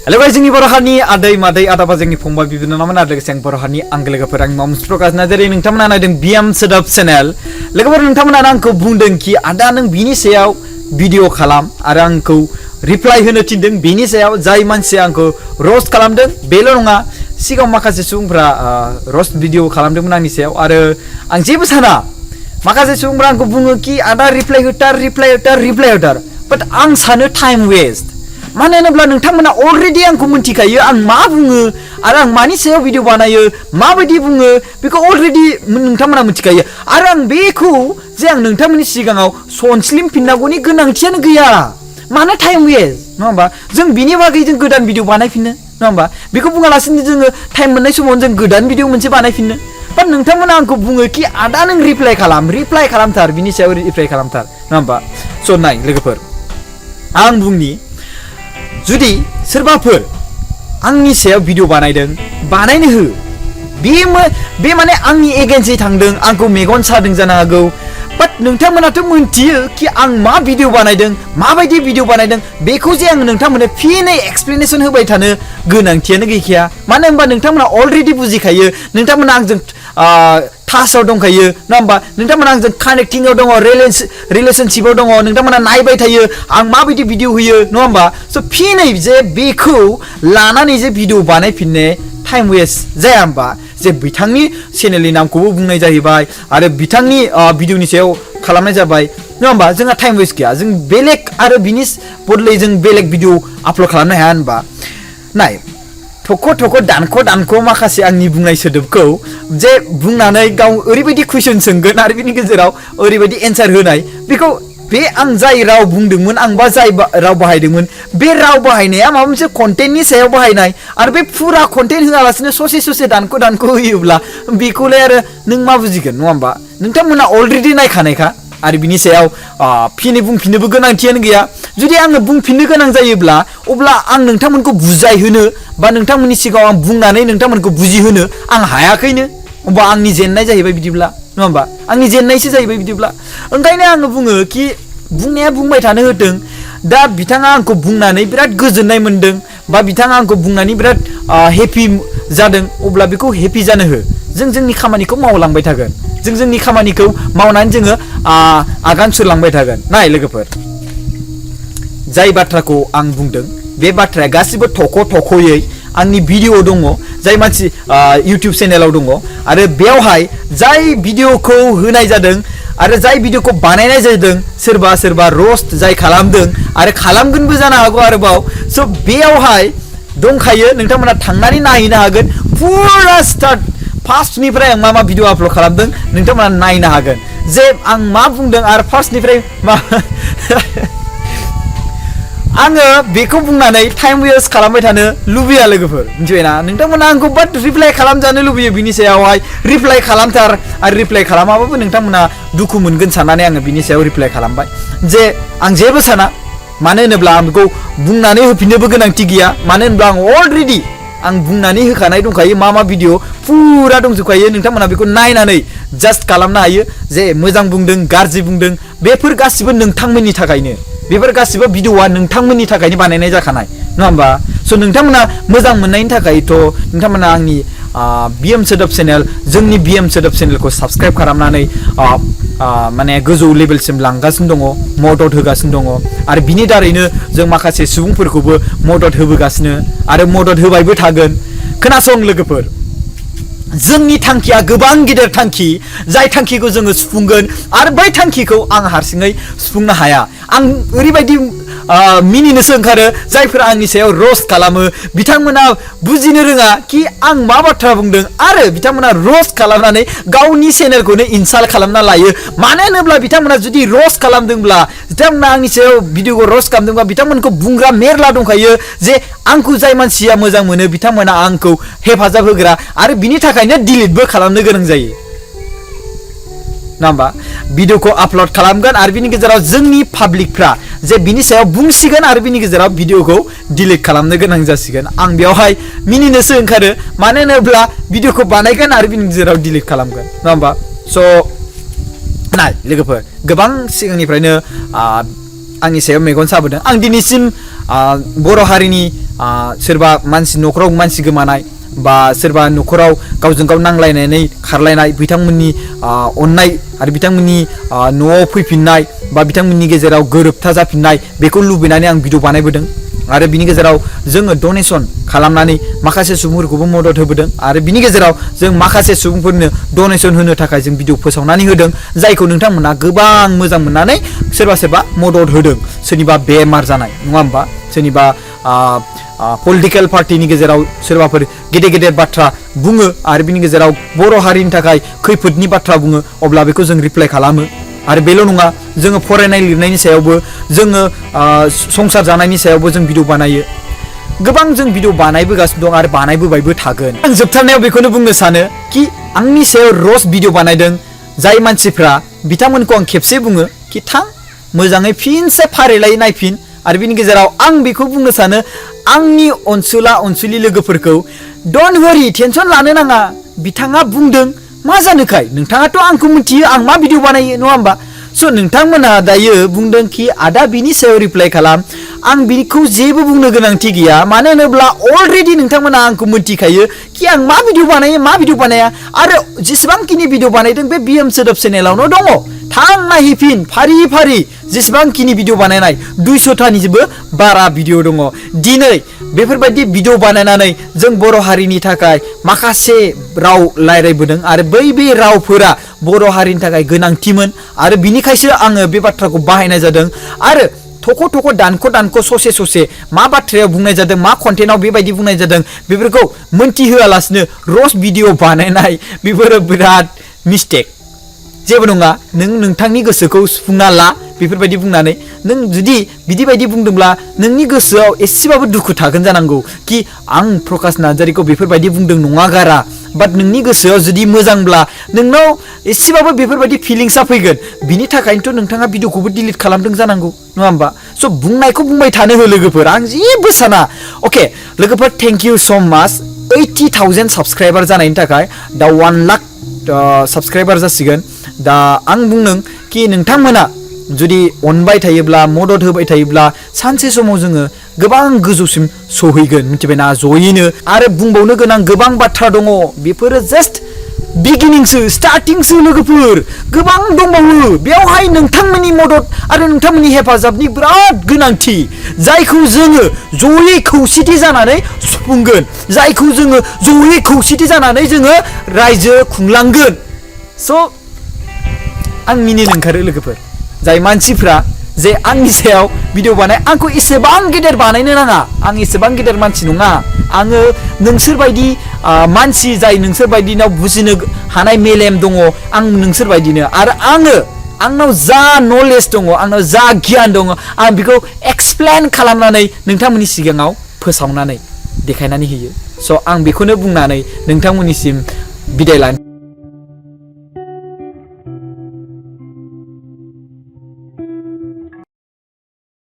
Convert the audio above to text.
Hello guys, जोंनि बर' हारिनि आदै मादै आदाबा जोंनि फंबाय बिबोनांमोन आरो लोगोसे आं बर' हारिनि आंगो लोगोफोर आं मामुस प्रकाश नार्जारी नोंथांमोना नायदों बिएम सोदोब चेनेल लोगोफोर नोंथांमोना आंखौ बुंदों कि आदा नों बिनि सायाव भिडिअ खालाम आरो आंखौ रिप्लाइ होनो थिनदों बेनि सायाव जाय मानसिया आंखौ रस्ट खालामदों बेल' नङा सिगाङाव माखासे सुबुंफोरा रस्ट भिडिअ खालामदोंमोन आंनि सायाव आरो आं जेबो साना माखासे सुबुंफोरा आंखौ बुङो कि आदा रिप्लाइ होथार बाट आं सानो टाइम वेस्ट मानो होनोब्ला नोंथांमोना अलरेडि आंखौ मिन्थिखायो आं मा बुङो आरो आं मानि सायाव भिडिअ बानायो माबायदि बुङो बेखौ अलरेडि नोंथांमोना मिथिखायो आरो आं बेखौ जे आं नोंथांमोननि सिगाङाव सनस्लिमफिननांगौनि गोनांथियानो गैया मानो टाइम वेस्ट नङा होमबा जों बिनि बागै जों गोदान भिडिअ बानायफिननो नङा होमबा बेखौ बुङालासिनो जोङो टाइम मोननाय समावनो जों गोदान भिडिअ मोनसे बानायफिननो बाट नोंथांमोना आंखौ बुङो कि आदा नों रिप्लाइ खालामथार बिनि सायाव रिप्लाइ खालामथार नङा होमबा स' नाय लोगोफोर आं बुंनि जुदि सोरबाफोर आंनि सायाव भिडिअ बानायदों बानायनो हो बे माने आंनि एगेन्स्टै थांदों आंखौ मेगन सादों जानो हागौ बाट नोंथांमोनाथ' मिन्थियो कि आं मा भिडिअ बानायदों माबायदि भिडिअ बानायदों बेखौ जे आं नोंथांमोननो फिनै एक्सप्लेनेसन होबाय थानो गोनांथियानो गैखाया मानो होनबा नोंथांमोना अलरेडि बुजिखायो नोंथांमोना आंजों टाचआव दंखायो नङा होमबा नोंथांमोना आंजों कानेक्टिंआव दङ रिलेशनशिपआव दङ नोंथांमोना नायबाय थायो आं माबायदि भिडिअ होयो नङा होमबा स' फिनै जे बेखौ लानानै जे भिडिअ बानायफिननाय टाइम वेस्ट जाया होमबा जे बिथांनि चेनेलनि नामखौबो बुंनाय जाहैबाय आरो बिथांनि भिडिअनि सायाव खालामनाय जाबाय नङा होमबा जोंहा टाइम वेस्ट गैया जों बेलेग आरो बिनि बदलै जों बेलेग भिडिअ आपल'ड खालामनो हाया होनबा नाय थख' दानख' माखासे आंनि बुंनाय सोदोबखौ जे बुंनानै गाव ओरैबायदि कुइसन सोंगोन आरो बिनि गेजेराव ओरैबायदि एन्सार होनाय बेखौ बे आं जाय राव बुंदोंमोन आं बा जाय राव बाहायदोंमोन बे राव बाहायनाया माबा मोनसे कन्टेन्टनि सायाव बाहायनाय आरो बे फुरा कन्टेन्ट होआलासिनो ससे दानख' होयोब्ला बेखौलाय आरो नों मा बुजिगोन नङा होमबा नोंथांमोना अलरेडि नायखानायखा आरो बिनि सायाव फिनै बुंफिननोबो गोनांथियानो गैया जुदि आङो बुंफिननो गोनां जायोब्ला अब्ला आं नोंथांमोनखौ बुजायहोनो बा नोंथांमोननि सिगाङाव आं बुंनानै नोंथांमोनखौ बुजिहोनो आं हायाखैनो होमबा आंनि जेननाय जाहैबाय बिदिब्ला नङा होमबा आंनि जेननायसो जाहैबाय बिदिब्ला ओंखायनो आङो बुङो कि बुंनाया बुंबाय थानो होदों दा बिथाङा आंखौ बुंनानै बिराद गोजोननाय मोनदों बा बिथाङा आंखौ बुंनानै बिराद हेपि जादों अब्ला बेखौ हेपि जानो हो जों जोंनि खामानिखौ मावलांबाय थागोन जों जोंनि खामानिखौ मावनानै जोङो आगान सुरलांबाय थागोन नाय लोगोफोर जाय बाथ्राखौ आं बुंदों बे बाथ्राया गासिबो थख'यै आंनि भिडिअ दङ जाय मानसि इउटिउब चेनेलाव दङ आरो बेयावहाय जाय भिडिअखौ होनाय जादों आरो जाय भिडिअखौ बानायनाय जादों सोरबा रस्ट जाय खालामदों आरो खालामगोनबो जानो हागौ आरोबाव स' बेयावहाय दंखायो नोंथांमोना थांनानै नायहैनो हागोन फुरा स्टार्ट फार्स्टनिफ्राय आं मा भिडिअ आपल'ड खालामदों नोंथांमोना नायनो हागोन जे आं मा बुंदों आरो फार्स्टनिफ्राय मा आङो बेखौ बुंनानै टाइम वेस्ट खालामबाय थानो लुबैया लोगोफोर मिथिबायना नोंथांमोना आंखौ बाट रिप्लाइ खालामजानो लुबैयो बिनि सायावहाय रिप्लाइ खालामथार आरो रिप्लाइ खालामाबाबो नोंथांमोना दुखु मोनगोन साननानै आङो बिनि सायाव रिप्लाइ खालामबाय जे आं जेबो साना मानो होनोब्ला आं बेखौ बुंनानै होफिननोबो गोनांथि गैया मानो होनब्ला आं अलरेडि आं बुंनानै होखानाय दंखायो मा भिडिअ फुरा दंजोबखायो नोंथांमोना बेखौ नायनानै जास्ट खालामनो हायो जे मोजां बुंदों गाज्रि बुंदों बेफोर गासिबो नोंथांमोननि थाखायनो बेफोर गासिबो भिडिअआ नोंथांमोननि थाखायनो बानायनाय जाखानाय नङा होमबा स' नोंथांमोना मोजां मोननायनि थाखायथ' नोंथांमोना आंनि बिएम सोदोब चेनेल जोंनि बिएम सोदोब चेनेलखौ साबस्क्राइब खालामनानै माने गोजौ लेभेलसिम लांगासिनो दङ मदद होगासिनो दङ आरो बिनि दारैनो जों माखासे सुबुंफोरखौबो मदद होबोगासिनो आरो मदद होबायबो थागोन खोनासं लोगोफोर जोंनि थांखिया गोबां गिदिर थांखि जाय थांखिखौ जोङो सुफुंगोन आरो बै थांखिखौ आं हारसिङै सुफुंनो हाया आं ओरैबायदि मिनिनोसो ओंखारो जायफोरा आंनि सायाव रस्ट खालामो बिथांमोना बुजिनो रोङा कि आं मा बाथ्रा बुंदों आरो बिथांमोना रस्ट खालामनानै गावनि चेनेलखौनो इनसाल्ट खालामना लायो मानो होनोब्ला बिथांमोना जुदि रस्ट खालामदोंब्ला बिथांमोना आंनि सायाव भिडिअखौ रस्ट खालामदोंब्ला बिथांमोनखौ बुंग्रा मेरला दंखायो जे आंखौ जाय मानसिया मोजां मोनो बिथांमोना आंखौ हेफाजाब होग्रा आरो बिनि थाखायनो डिलिटबो खालामनो गोनां जायो नङा होमबा भिडिअखौ आपल'ड खालामगोन आरो बिनि गेजेराव जोंनि पाब्लिकफ्रा जे बिनि सायाव बुंसिगोन आरो बिनि गेजेराव भिडिअखौ डिलिट खालामनो गोनां जासिगोन आं बेयावहाय मिनिनोसो ओंखारो मानो होनोब्ला भिडिअखौ बानायगोन आरो बिनि गेजेराव डिलिट खालामगोन नङा होमबा स' नाय लोगोफोर गोबां सिगांनिफ्रायनो आंनि सायाव मेगन साबोदों आं दिनैसिम बर' हारिनि सोरबा मानसि न'खराव मानसि गोमानाय बा सोरबा न'खराव गावजों गाव नांलायनानै खारलायनाय बिथांमोननि अननाय आरो बिथांमोननि न'आव फैफिननाय बा बिथांमोननि गेजेराव गोरोबथा जाफिननाय बेखौ लुबैनानै आं भिडिअ बानायबोदों आरो बिनि गेजेराव जोङो डनेसन खालामनानै माखासे सुबुंफोरखौबो मदद होबोदों आरो बिनि गेजेराव जों माखासे सुबुंफोरनो डनेसन होनो थाखाय जों भिडिअ फोसावनानै होदों जायखौ नोंथांमोना गोबां मोजां मोननानै सोरबा मदद होदों सोरनिबा बेमार जानाय नङा होमबा सोरनिबा पलिटिकल पार्टीनि गेजेराव सोरबाफोर गेदेर बाथ्रा बुङो आरो बिनि गेजेराव बर' हारिनि थाखाय खैफोदनि बाथ्रा बुङो अब्ला बेखौ जों रिप्लाइ खालामो आरो बेल' नङा जोङो फरायनाय लिरनायनि सायावबो जोङो संसार जानायनि सायावबो जों भिडिअ बानायो गोबां जों भिडिअ बानायबोगासिनो दं आरो बानायबोबायबो थागोन आं जोबथारनायाव बेखौनो बुंनो सानो कि आंनि सायाव र'स्ट भिडिअ बानायदों जाय मानसिफ्रा बिथांमोनखौ आं खेबसे बुङो कि थां मोजाङै फिनसे फारिलाइ नायफिन आरो बिनि गेजेराव आं बेखौ बुंनो सानो आंनि अनसुलि लोगोफोरखौ डोन्ट वरी टेनसन लानो नाङा बिथाङा बुंदों मा जानोखाय नोंथाङाथ' आंखौ मिथियो आं मा भिडिअ बानायो नङा होमबा स' नोंथांमोना दायो बुंदों कि आदा बिनि सायाव रिप्लाइ खालाम आं बिखौ जेबो बुंनो गोनांथि गैया मानो होनोब्ला अलरेडि नोंथांमोना आंखौ मिथिखायो कि आं मा भिडिअ बानायो मा भिडिअ बानाया आरो जेसेबांखिनि भिडिअ बानायदों बे बिएम सोदोब चेनेलावनो दङ थां नायहैफिन फारि जेसेबांखिनि भिडिअ बानायनाय 200थानिबो बारा भिडिअ दङ दिनै बेफोरबायदि भिडिअ बानायनानै जों बर' हारिनि थाखाय माखासे राव रायज्लायबोदों आरो बे रावफोरा बर' हारिनि थाखाय गोनांथिमोन आरो बिनिखायसो आङो बे बाथ्राखौ बाहायनाय जादों आरो थख' दानख' ससे मा बाथ्रायाव बुंनाय जादों मा कन्टेन्टआव बेबायदि बुंनाय जादों बेफोरखौ मोनथिहोआलासिनो र'स्ट भिडिअ बानायनाय बेफोरो बिराद मिस्टेक जेबो नङा नोंथांनि गोसोखौ सुफुंना ला बेफोरबायदि बुंनानै नों जुदि बिदिबायदि बुंदोंब्ला नोंनि गोसोआव एसेबाबो दुखु थागोन जानांगौ कि आं प्रकाश नार्जारीखौ बेफोरबायदि बुंदों नङा गारा बाट नोंनि गोसोआव जुदि मोजांब्ला नोंनाव एसेबाबो बेफोरबायदि फिलिंसआ फैगोन बिनि थाखायनोथ' नोंथाङा भिडिअखौबो डिलिट खालामदों जानांगौ नङा होमबा स' बुंनायखौ बुंबाय थानो हो लोगोफोर आं जेबो साना अके लोगोफोर थेंक इउ सो माच 80,000 साबस्क्राइबार जानायनि थाखाय दा 1 लाख साबस्क्राइबार जासिगोन दा आं बुंदों कि नोंथांमोना जुदि अनबाय थायोब्ला मदद होबाय थायोब्ला सानसे समाव जोङो गोबां गोजौसिम सहैगोन मिथिबायना जयैनो आरो बुंबावनो गोनां गोबां बाथ्रा दङ बेफोरो जास्ट बिगिनिंसो स्टार्टिंसो लोगोफोर गोबां दंबावो बेवहाय नोंथांमोननि मदद आरो नोंथांमोननि हेफाजाबनि बिराद गोनांथि जायखौ जोङो जयै खौसेथि जानानै सुफुंगोन जायखौ जोङो जयै खौसेथि जानानै जोङो रायजो खुंलांगोन स' आं मिनिनो ओंखारो लोगोफोर जाय मानसिफ्रा जे आंनि सायाव भिडिअ बानाय आंखौ एसेबां गेदेर बानायनो नाङा आं एसेबां गेदेर मानसि नङा आङो नोंसोरबायदि मानसि जाय नोंसोरबायदिनाव बुजिनो हानाय मेलेम दङ आं नोंसोरबायदिनो आरो आंनाव जा नलेज दङ आंनाव जा गियान दङ आं बेखौ एक्सप्लेन खालामनानै नोंथांमोननि सिगाङाव फोसावनानै देखायनानै होयो स' आं बेखौनो बुंनानै नोंथांमोननिसिम बिदाय लानो